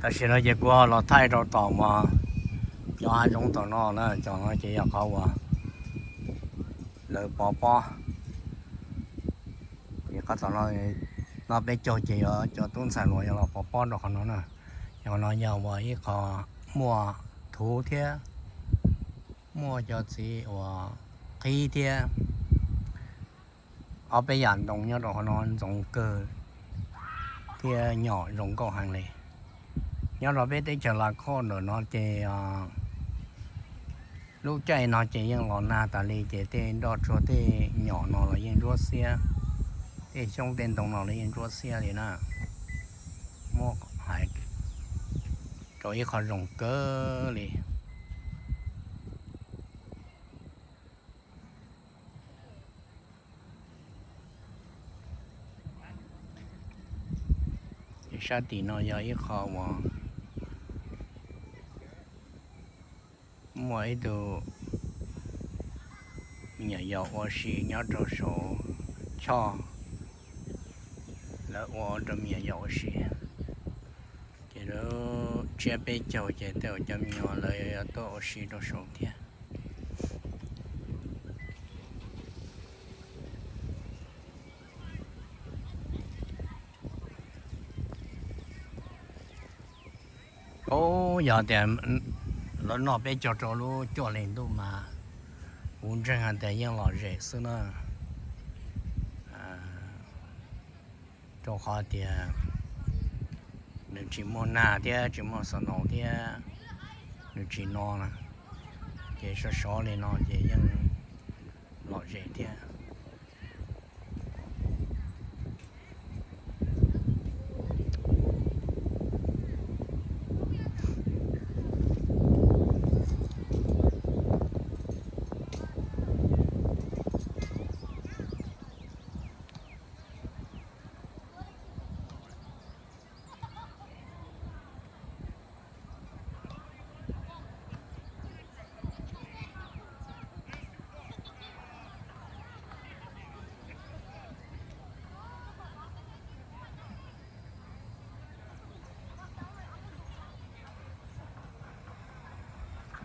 Tam sim no ces kuv los thaij rau tom uas cov hav zoov tom no na, tom no ces yog qhov uas lawv pov pob. Ces qhov tom no, no peb caug ces yog cov tub ntxhais hluas yog los pov pob rau qhov no na. Qhov no yog uas ib qho muaj thuv thiab muaj cov txiv uas qhib thiab ob peb yam ntoo nyob rau qhov no ntxoov kawg thiab nyom zoo nkauj heev li. Nyob rau peb teb chaws Lav Khoj ntawm no ces lub caij no ces yeej los nag tas li ces tej nroj tsuag tej nyom no los yeej ntsuab xiab, tej xyoob tej ntoo no los yeej ntsuab xiab li na. Muab hais rau ib qho zoo kawg li. Sab tim no yog ib qho uas muaj ib tug me nyuam yaus ua si nyob rau saum choj, lawv ua rau me nyuam yaus ua si. Ces lub tsiab peb caug ces tej uas cov me nyuam lawv yuav tuaj ua si rau saum thiab. Ub, yog tias lawv noj peb caug rau lub cuaj hli ntuj mas kuv ntseeg hais tias yeej lom zem xwb na, rau qhov tias nws tsis muaj nag thiab tsis muaj snow thiab, nws tsis no na, ces sov sov li no ces yeej lom zem thiab.